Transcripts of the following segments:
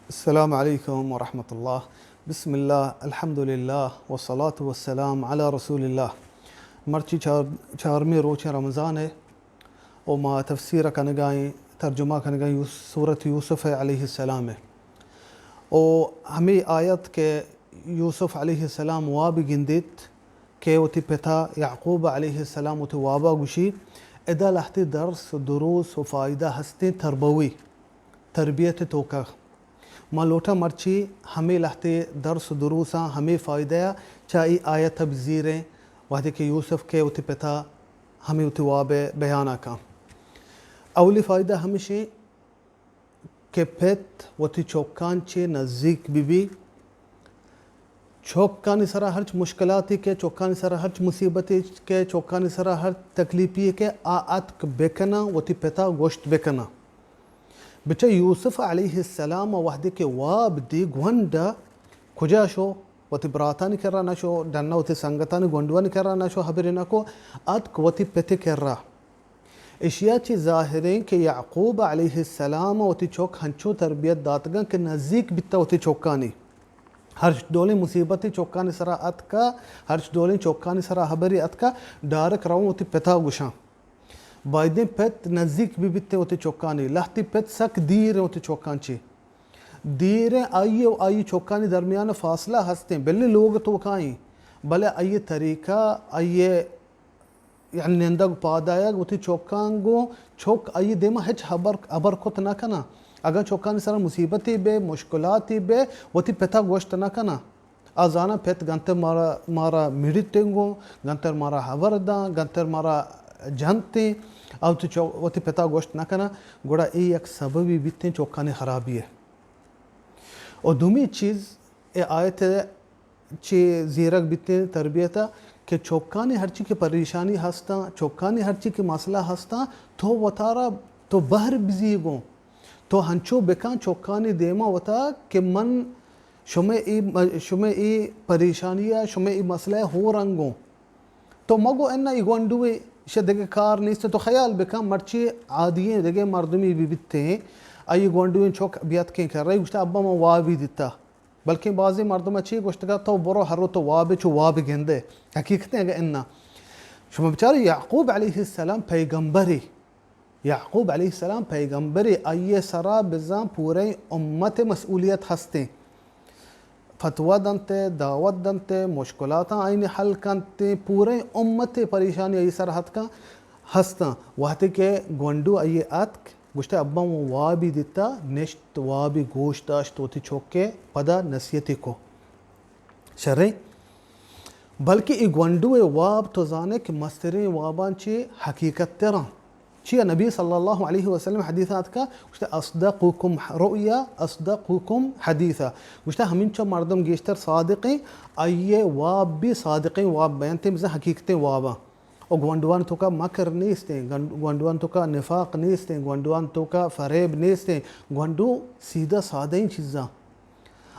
السلام علیکم ورحمۃ اللہ۔ بسم اللہ، الحمدللہ، والصلاة والسلام علی رسول اللہ۔ مرچی چار، چارمی روچ رمضان ہے، او ما تفسیر کنگائیں، ترجمہ کنگائیں یوس-، سورت یوسف علیہ السلام ہے۔ او ہمیں آیت کہ یوسف علیہ السلام واب گندیت کہ وتی پتا یعقوب علیہ السلام وتی وابا گوشی، ادا لہتے درس و دروس و فائدہ ہستیں تربوی، تربیت توکا۔ ما لوٹا مرچی ہمیں لہتے درس و دروساں، ہمیں فائدہ چا ای آیت بزیریں، وہدے کہ یوسف کہ وتی پتا ہمیں وتی واب بیانا کن۔ اولی فائدہ ہمشیں کہ پت وتی چکان چے نزیک بہ بی۔ چکانی سرا ہرچ مشکلاتی کہ، چکانی سرا ہرچ مصیبتی کہ، چکانی سرا ہر تکلیفی کہ، آ اتک بکناں، وتی پتا گوشت بکناں۔ بچہ یوسف علیہ السلام وہدے کہ واب دی گونڈ کجا شو؟ وتی براتانی کرا نہ شو، ڈنا وتی سنگتانی گونڈوانی کرا نہ شو، حبری نہ کو، اتک وتی پتی کرا۔ اشیا چی ظاہریں کہ یعقوب علیہ السلام وتی چک ہنچو تربیت داتگاں کہ نزیک بیتا وتی چکانی۔ ہرچ ڈولیں مصیبتی چکانی سرا اتکا، ہرچ ڈولیں چکانی سرا حبری اتکا، ڈائریکٹ رواں وتی پتا گوشاں۔ بایدیں پت نزیک بہ بیتیں وتی چکانی۔ لہتی پت سک دیر وتی چکان چی۔ دیریں آئی و آئی چکانی درمیان فاصلہ ہستیں، بلے لوگ توکائیں، بلے آئی طریقہ، آئی یعنی نندگ پادایگ وتی چکاں گوں، چک آئی دیما ہچ ہبر، ہبر کت نہ کناں۔ اگاں چکانی سرا مصیبتے بے، مشکلاتے بے، وتی پتا گوشت نہ کناں۔ آ زاناں پت گنتر مارا، مارا مڑتیں گوں، گنتر مارا ہبر داں، گنتر مارا جنتیں، آ وتی چو-، وتی پتا گوشت نہ کناں، گڑا اے یک سببی بیتیں چکانی خرابی ء۔ و دومی چیز، اے آیت چے زیرگ بیتیں تربیت ء کہ چکانی ہرچی کہ پریشانی ہستاں، چکانی ہرچی کہ مسئلہ ہستاں، تو وتارا تو بہر بزی گوں، تو ہنچو بکن چکانی دیما وتا کہ من شمئے اے، شمئے اے پریشانی ء، شمئے اے مسئلہ ء ہور انگوں۔ تو مگو انا اے گونڈوے، ایشی دگہ کار نیست، تو خیال بکن مرچی عادی ایں دگہ مردمی بہ بیتیں، آئی گونڈویں چک بیاتکیں کرے، گوشتہ ابا من وابی دیتا۔ بلکیں بازیں مردم چی گوشتگا تو برو ہر رو تو واب چو واب گندے۔ حقیقت اگہ انا شما بچارے یعقوب علیہ السلام پیغمبرے، یعقوب علیہ السلام پیغمبرے، آئی سرا بزاں پوریں امت مسئولیت ہستیں۔ فتویٰ دنت، دعوت دنت، مشکلاتاں آئین حل کنت، پوریں امت پریشانی آئی سر ہتکاں ہستاں۔ وہدے کہ گونڈو آئی اتک، گوشتہ ابا من وابی دیتا، نشت وابی گوش داشت، وتی چکے پدا نصیحتی کو۔ شریں؟ بلکہ اے گونڈو ء واب تو زانے کہ مستریں واباں چے حقیقت تراں۔ چیا نبی صلی اللہ علیہ وسلم حدیث آتکا، گوشتہ اصدقکم رؤیا اصدقکم حدیثا۔ گوشتہ ہمینچو مردم گیشتر صادقیں، آئی واب بھی صادقیں واب بینتیں، بزاں حقیقتیں واباں۔ و گونڈوان توکا مکر نیستیں، گن-، گونڈوان توکا نفاق نیستیں، گونڈوان توکا فریب نیستیں، گونڈو سیدھا سادہ ایں چیزاں۔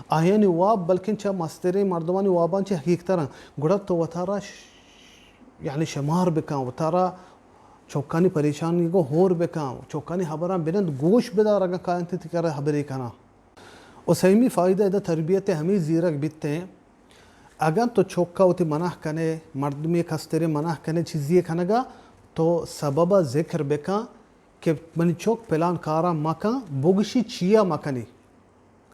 آیانی واب بلکن چہ مستریں مردمانی واباں چہ حقیقتراں۔ گڑا تو وتارا ش-، یعنی شمار بکن، وتارا چوکانی پریشانی گوں ہور بکن، چوکانی حبراں بنند گوش بدار اگاں کاینت تی کرا حبرے کناں۔ و سیمی فائدہ ادا تربیت ہمیں زیرگ بیتیں۔ اگاں تو چوکا وتی منع کنے، مردمی کسترے منع کنے، چیزی کنگا، تو سبب ذکر بکن کہ منی چوک پلان کارا مکن، بگشی چیا مکنی۔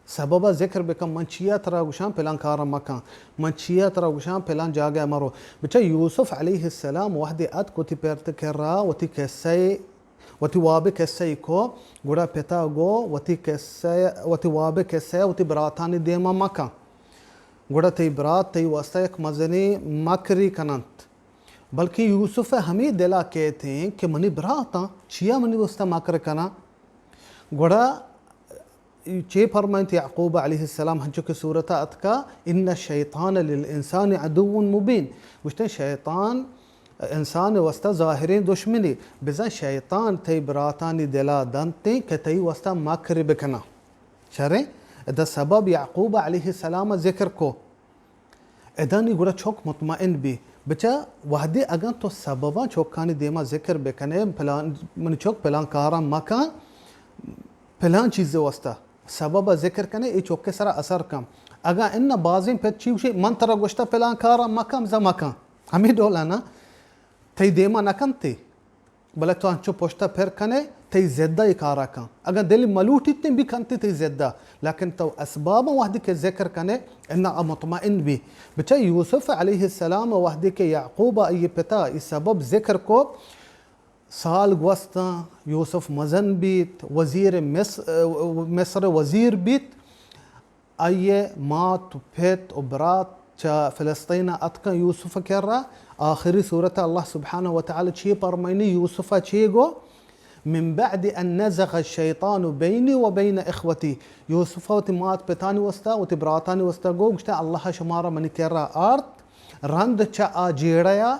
سبب ء ذکر بکن، من چیا ترا گوشاں پلان کار ء مکن، من چیا ترا گوشاں پلان جاگہ ء مرو۔ بچا یوسف علیہ السلام وہدے اتک وتی پت ء کرا وتی قصہ ء، وتی واب ء قصہ ء کو، گڑا پتا گو وتی قصہ ء، وتی واب ء قصہ ء وتی براتانی دیما مکن۔ گڑا تئی برات تئی واسطہ یک مزنیں مکری کننت۔ بلکیں یوسف ء ہمے دل ء کیت انت کہ منی براتاں چیا منی واسطہ مکر کناں؟ گڑا چے فرمائنت یعقوب علیہ السلام، ہنچو کہ سورت ء اتکا، ان الشیطان للانسان عدو مبین، گوشتن شیطان انسان ء واسطہ ظاہریں دشمنے، بزاں شیطان تئی براتانی دلا دنت کہ تئی واسطہ مکر بکناں۔ شریں، ادا سبب یعقوب علیہ السلام ء ذکر کو۔ ادانی گڑا چک مطمئن بی۔ بچا وہدے اگاں تو سبباں چکانی دیما ذکر بکنے، پلان، منی چک پلان کاراں مکن، پلان چیزے واسطہ۔ سبب ءَ ذکر کنے، اے چک ءِ سرا اثر کن۔ اگاں اناں بازیں پت چی گوشی، من ترا گوشتہ پلان کارا مکن، بزاں مکن۔ ہمے ڈولا نا، تئی دیما نکنتے، بلے تو انچو پشتا پر کنے، تئی ضدا اے کارا کن۔ اگاں دل ملوٹیت بی کنتے تئی ضدا، لیکن تو اسباباں وہدے کہ ذکر کنے، اناں آ مطمئن بی۔ بچا یوسف علیہ السلام وہدے کہ یعقوب آئی پتا اے سبب ذکر کو، سال گوستاں، یوسف مزن بیت، وزیر مص-، مصر وزیر بیت، آئی ءِ مات و پت و برات چہ فلسطین ءَ اتکاں یوسف ءِ کرا۔ آخری سورت ءَ اللہ سبحانہ و تعالی چی پرمائنی، یوسف ءَ چی گو، من بعد ان نزغ الشیطان بینی و بین اخوتی، یوسف ءَ وتی مات پتانی واسطہ، وتی براتانی واسطہ گو، گوشتہ اللہ ءَ شمارا منی کرا آرت، رند چہ آ جیڑہ ءَ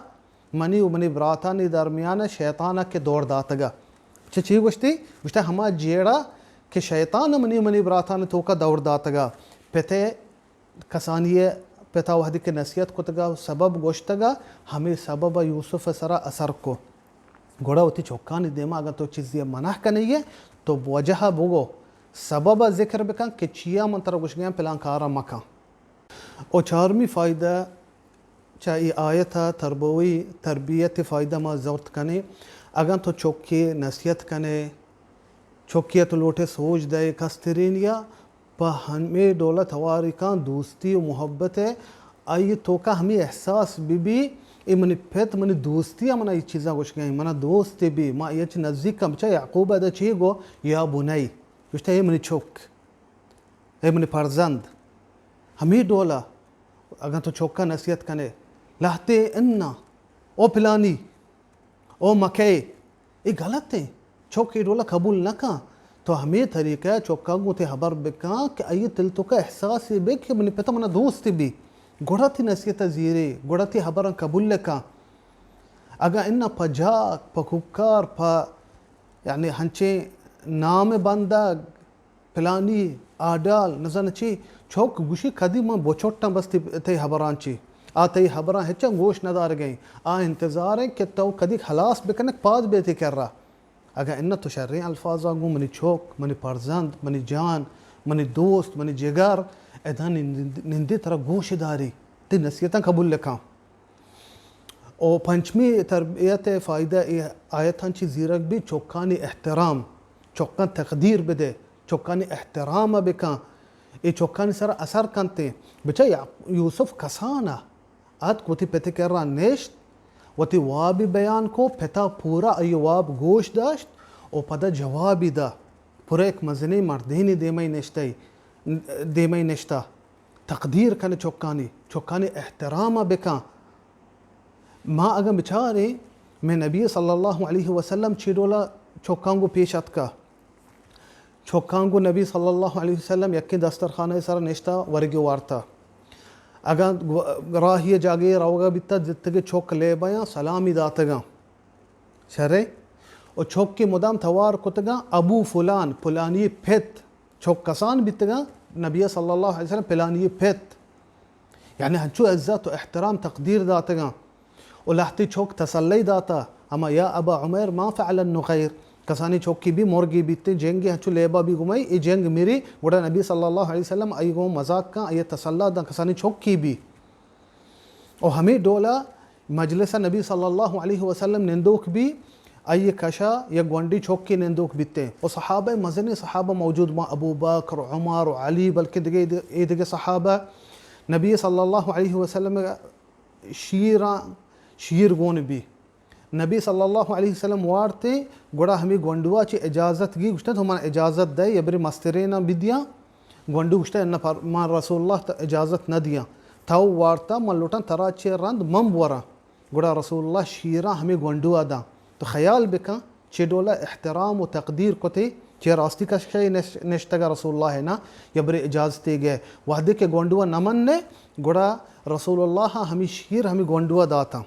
منی و منی براتانی درمیان ءَ شیطان ءَ کہ دور داتگ ءَ۔ چہ چی گوشتی؟ گوشتہ ہما جیڑہ کہ شیطان ءَ منی و منی براتانی توکا دور داتگ ءَ۔ پت ءِ کسانی ءِ پت ءَ وہدے کہ نصیحت کتگ ءَ و سبب گوشتگ ءَ، ہمے سبب ءَ یوسف ءِ سرا اثر کو۔ گڑا وتی چکانی دیما اگاں تو چیزے ءَ منع کنئے تو وجہ ءَ بگو، سبب ءَ ذکر بکن کہ چیا من ترا گوشگیاں پلان کارا مکن۔ و چارمی فائدہ چہ اے آیت ءَ تربوی تربیت ءِ فائدہ ما زرت کنیں۔ اگاں تو چکے نصیحت کنے، چکے ءَ تو لوٹے سوج دئے، کسترینی ءَ پہ ہمے ڈول ءَ تواری کن دوستی و محبت ءَ آئی توکا ہمے احساس بہ بی، اے منی پت منی دوستی ءَ منا اے چیزاں گوشگیں، منا دوست بی، ما اے چہ نزیک کن۔ بچا یعقوب ءَ ادا چی گو؟ یا بنی، گوشتہ اے منی چک۔ اے منی فرزند، ہمے ڈولا اگاں تو چکا نصیحت کنے، لہتے اناں، او پلانی، او مکئے، اے غلط ایں۔ چک اے ڈولا قبول نہ کن۔ تو ہمے طریقہ چکا گوں تے ہبر بکن کہ آئی تل توکا احساسے بہ کہ منی پتا منا دوست بی، گڑا تی نصیحت زیرے، گڑا تی ہبراں قبول کن۔ اگاں اناں پہ جاک، پہ کوکار، پہ یعنی ہنچیں نام بندگ، پلانی آڈال، نزاناں چی، چک گوشی کدی من بچٹاں بس تئی، تئی ہبراں چی۔ آ تئی ہبراں ہچاں گوش نہ دارگیں۔ آ انتظار ایں کہ تو کدی ہلاس بکنگ پاد بے تئی کرا۔ اگاں اناں تو شریں الفاظاں گوں منی چک، منی فرزند، منی جان، منی دوست، منی جگر، ادا نند-، نندی ترا گوش داری، تئی نصیحتاں قبول کن۔ و پنچمی تربیت ءِ فائدہ اے آیتاں چی زیرگ بی، چکانی احترام، چکاں تقدیر بدے، چکانی احترام ءَ بکن، اے چکانی سر اثر کنتیں۔ بچا یا-، یوسف کسان ءَ اتک وتی پت ءِ کرا نشت، وتی وابی بیان کو، پتا پورا آئی واب گوش داشت و پدا جوابی دا، پورا یک مزنیں مردینی دیمئی نشتئی، دیمئی نشتہ۔ تقدیر کن چکانی، چکانی احترام ءَ بکن۔ ما اگاں بچاریں، مئے نبی صلی اللہ علیہ وسلم چی ڈولا چکاں گوں پیش اتکا۔ چکاں گوں نبی صلی اللہ علیہ وسلم یکیں دسترخانہ سر نشتا ورگی وارتا۔ اگاں گو-، راہی جاگے روگا بیتا، جتگے چک لیبیاں سلامی داتگاں۔ شرے؟ و چک مدام توار کتگاں، ابو فلان، پلانی پت۔ چک کسان بیتگاں، نبی صلی اللہ علیہ وسلم پلانی پت۔ یعنی ہنچو عزت و احترام تقدیر داتگاں۔ و لہتے چک تسلی داتا، اما یا ابا عمیر ما فعل النغیر، کسانی چکی بی مرگی بیتے، جنگی ہنچو لیبا بی گمئی، اے جنگ میری، گڑا نبی صلی اللہ علیہ وسلم آئی گوں مذاق کن، آئی تسلا دن، کسانی چکی بی۔ و ہمے ڈولا مجلس نبی صلی اللہ علیہ وسلم نندوک بی، آئی کشا یک گونڈی چوکی نندوک بیتے۔ و صحابہ، مزنیں صحابہ موجود ما، ابو بکر، عمر و علی، بلکہ دگہ، اے دگہ صحابہ۔ نبی صلی اللہ علیہ وسلم شیراں، شیر گون بی۔ نبی صلی اللہ علیہ وسلم وارتے، گڑا ہمے گونڈوا چہ اجازت گی، گوشتہ تو من اجازت دے، یا برے مستریناں بدیاں۔ گونڈو گوشتہ، نہ، پر-، من رسول اللہ تا اجازت نہ دیاں۔ تو وارتا، من لوٹاں ترا چہ رند من بوراں۔ گڑا رسول اللہ شیراں ہمے گونڈوا داں۔ تو خیال بکن، چے ڈولا احترام و تقدیر کتے، چے راستی کشے نش-، نشتگا رسول اللہ نا، یا برے اجازتے گئے۔ وہدے کہ گونڈوا نہ مننے، گڑا رسول اللہ ہمے شیر ہمے گونڈوا داتاں۔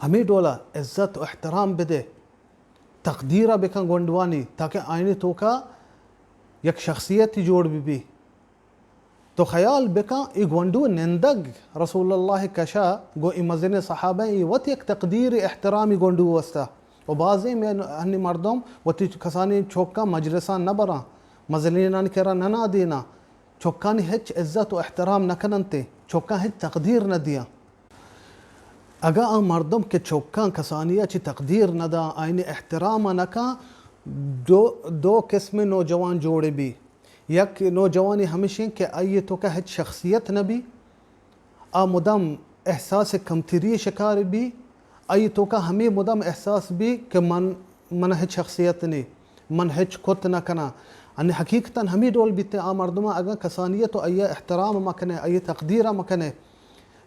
ہمے ڈولا عزت و احترام بدے، تقدیرا بکن گونڈوانی، تاکہ آئینی توکا یک شخصیتی جوڑ بہ بی۔ تو خیال بکن، اے گونڈو نندگ رسول اللہ کشا گو اے مزن صحابہ، اے وت یک تقدیر احترامی گونڈو واسطہ۔ و بازیں میں ہنی مردم وتی کسانی چوکاں مجلساں نہ براں، مزنینانی کرا نہ نادیناں، چکانی ہچ عزت و احترام نہ کننت، چکاں ہچ تقدیر نہ دیاں۔ اگاں آ مردم کہ چکاں کسانی ء چہ تقدیر نہ داں، آئینی احترام ء نہ کاں، دو، دو قسمیں نوجوان جوڑ بی۔ یک نوجوانے ہمیش انت کہ آئی ء توکا ہچ شخصیت نہ بی، آ مدام احساس کمتری ء شکار بی، آئی ء توکا ہمے مدام احساس بی کہ من، من ہچ شخصیت نے، من ہچ کت نہ کناں۔ یعنی حقیقتاً ہمے ڈول بیت آ مردماں، اگاں کسانی ء تو آئی ء احترام مہ کنے، آئی ء تقدیر مہ کنے،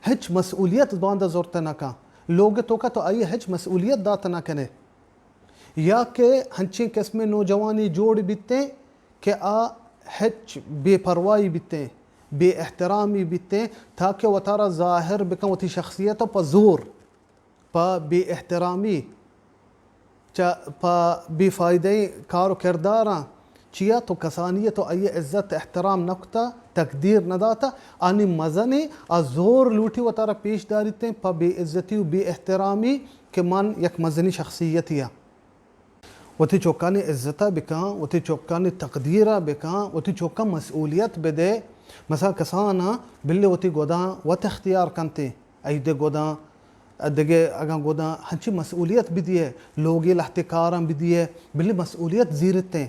ہچ مسئولیت باندا زرت نہ کن، لوگ توکا تو آئی ء ہچ مسئولیت دات نہ کنے۔ یا کہ ہنچیں قسمیں نوجوانے جوڑ بیتیں کہ آ ہچ بے پرواہی بیتیں، بے احترامی بیتیں، تاکہ وتارا ظاہر بکن وتی شخصیت پہ زور، پہ بے احترامی، چہ پہ بے فائدہ کار و کرداراں۔ چیا تو کسانی تو آئی عزت احترام نہ کتا، تقدیر نہ داتا، آنی مزنیں آ زور لوٹی وتارا پیش داریتیں پہ بے عزتی و بے احترامی کہ من یک مزنی شخصیتی آں۔ وتی چکانی عزت ء بکن، وتی چکانی تقدیر ء بکن، وتی چکاں مسئولیت بدے۔ مثلا کسان ء بلے وتی گداں وت اختیار کنتے، عید گداں، دگہ اگاں گداں ہنچی مسئولیت بدیے، لوگی لہتے کاراں بدیے، بلے مسئولیت زیرتیں۔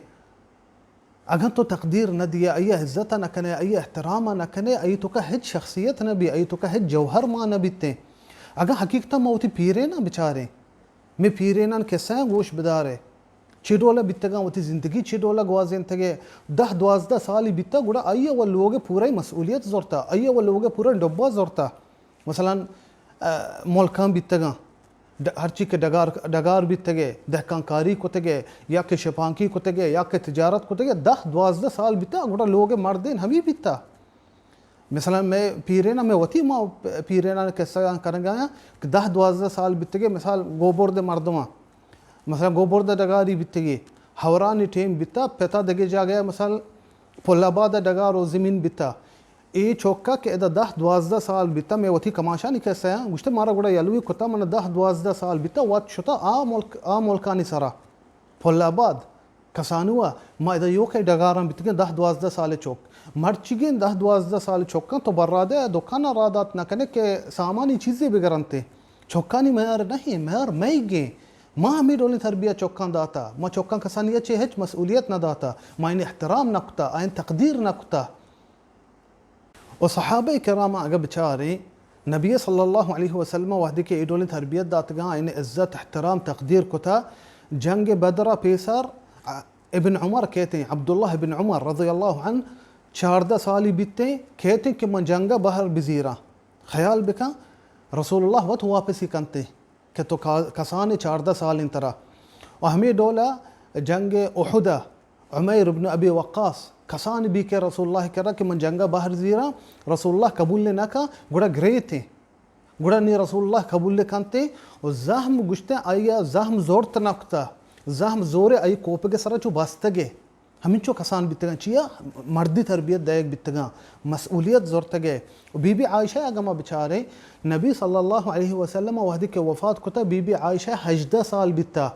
اگاں تو تقدیر نہ دیئے، آئی ء عزت ء نہ کنے، آئی ء احترام ء نہ کنے، آئی توکا ہچ شخصیت نہ بی، آئی توکا ہچ جوہر مان نہ بیتیں۔ اگاں حقیقتاً ما وتی پیریناں بچاریں، مئے پیرینان کسہ ء گوش بدارے، چے ڈول ء بیتگاں، وتی زندگی چے ڈول ء گوازینتگے، دہ دوازدہ سالی بیتا، گڑا آئی ء و لوگ ء پورا مسئولیت زرتا، آئی ء و لوگ ء پورا ڈبہ زرتا۔ مثلاً، ء، ملکاں بیتگاں، ڈ-، ہرچی کہ ڈگار، ڈگار بیتگے، دہکان کاری کتگے، یا کہ شپانکی کتگے، یا کہ تجارت کتگے، دہ دوازدہ سال بیتا، گڑا لوگ ء مردین ہمی بیتا۔ مثلاً مئے پیرین ء، مئے وتی ما پیرینان قصہ کنگا آں کہ دہ دوازدہ سال بیتگے، مثال گوبرد مردماں، مثلاً گوبرد ڈگاری بیتگے، ہورانی ٹیم بیتا، پتا دگہ جاگہ مثال پل آباد ڈگار و زمین بیتا۔ اے چوکا کہ ادا دہ دوازدہ سال بیتا، مئے وتی کماشانی قصہ آں، گوشتے مارا گڑا یلوی کتا، من دہ دوازدہ سال بیتا، وت شتا آ ملک، آ ملکانی سرا۔ پل آباد، کسانو ء ما ادا یوکیں ڈگاراں بیتگیں دہ دوازدہ سال چک۔ مرچیگیں دہ دوازدہ سال چکاں تو برادے ء دکان ء را دات نہ کنے کہ سامانی چیزے بگرنتے۔ چکانی میار نہ ایں، میار مئیگیں۔ ما ہمے ڈولیں تربیت چکاں داتا۔ ما چکاں کسانی ء چہ ہچ مسئولیت نہ داتا۔ ما آیانی احترام نہ کتا، آیانی تقدیر نہ کتا۔ و صحابہ کرام اگہ بچاریں، نبی صلی اللہ علیہ وسلم وہدے کہ اے ڈولیں تربیت داتگاں، آیانی عزت، احترام، تقدیر کتا، جنگ بدر ء پیسر ابن عمر کہتیں، عبداللہ ابن عمر رضی اللہ عنہ، چاردہ سالی بیتیں، کہتیں کہ من جنگ ء بہر بزیراں۔ خیال بکن، رسول اللہ وت واپسی کنتیں۔ کہ تو کا-، کسانیں چاردہ سال انت ترا۔ و ہمے ڈول ء جنگ احد ء عمیر ابن ابی وقاص کسان بی کہ رسول اللہ کرا کہ من جنگ ء بہر زیراں، رسول اللہ قبول نہ کن، گڑا گریتیں۔ گڑا نی رسول اللہ قبول کنتیں و زہم گوشتیں، آئی ء زہم زورت نہ کتا، زہم زورے آئی کوپگ ء سرا چو بستگے۔ ہمینچو کسان بیتگاں، چیا؟ مردی تربیت دئیگ بیتگاں، مسئولیت زرتگے۔ و بی بی عائشہ اگہ ما بچاریں، نبی صلی اللہ علیہ وسلم وہدے کہ وفات کتا، بی بی عائشہ ہژدہ سال بیتا۔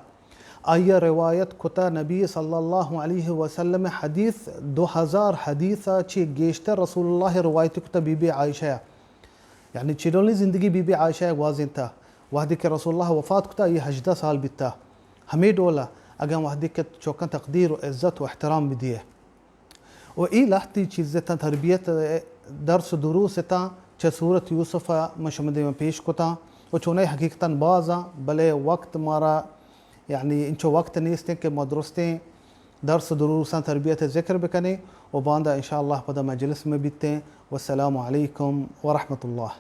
آئی ء روایت کتا نبی صلی اللہ علیہ وسلم حدیث، دو ہزار حدیث ء چی گیشتر رسول اللہ روایت کتا بی بی عائشہ۔ یعنی چی ڈولیں زندگی بی بی عائشہ ء گوازینتا؟ وہدے کہ رسول اللہ وفات کتا، آئی ہژدہ سال بیتا۔ ہمے ڈول ء اگاں وہدے کہ چوکاں تقدیر و عزت و احترام بدیے۔ و اے لہتی چیز اتاں، تربیت، درس و دروس اتاں، چہ سورت یوسف ء من شمئے دیما پیش کتاں و چونائی حقیقتاً بازاں، بلے وقت مارا، یعنی انچو وقت نیستیں کہ ما درستیں درس و دروساں تربیت ء ذکر بکنیں و باندا انشاءاللہ پدا مجلس میں بیتیں۔ والسلام علیکم ورحمۃ اللہ۔